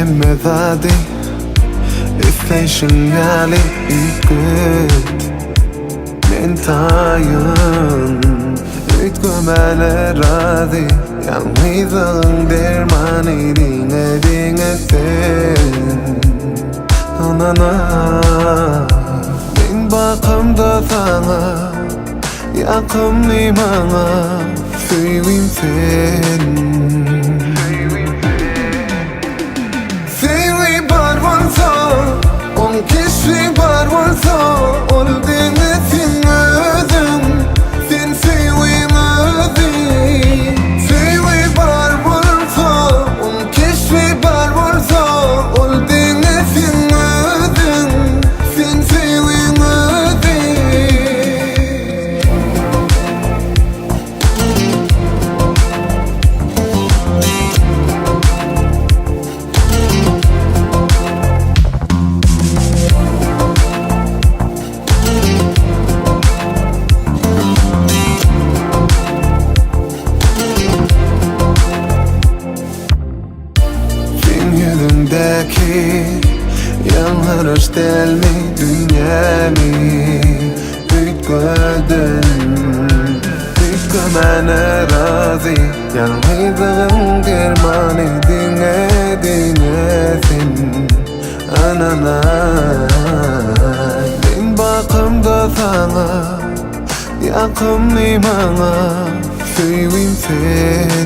Hemme zady isleýşiň ýaly üýtget. Men taýyn üýtgemäne razy. Ýalňyzlygyň dermany diňe diňe sen. Na-na-na. Men bakamda saňa Ýakymly maňa söýgim sen. Söýgi bar bolsa, oň keşbi bar bolsa, ol diňe seň özüň, sen söýgiň özi. Söýgi bar bolsa, oň keşbi bar bolsa, ol diňe seň özüň, sen söýgiň özi. Seň ýüzüňdäki ýalňyryş dälmi dünýämi üýtgeden Üýtgemäne razy Ýalňyzlygyň dermany diňe diňe sen Ananaý Men bakamda saňa Ýakymly maňa Söýgim sen.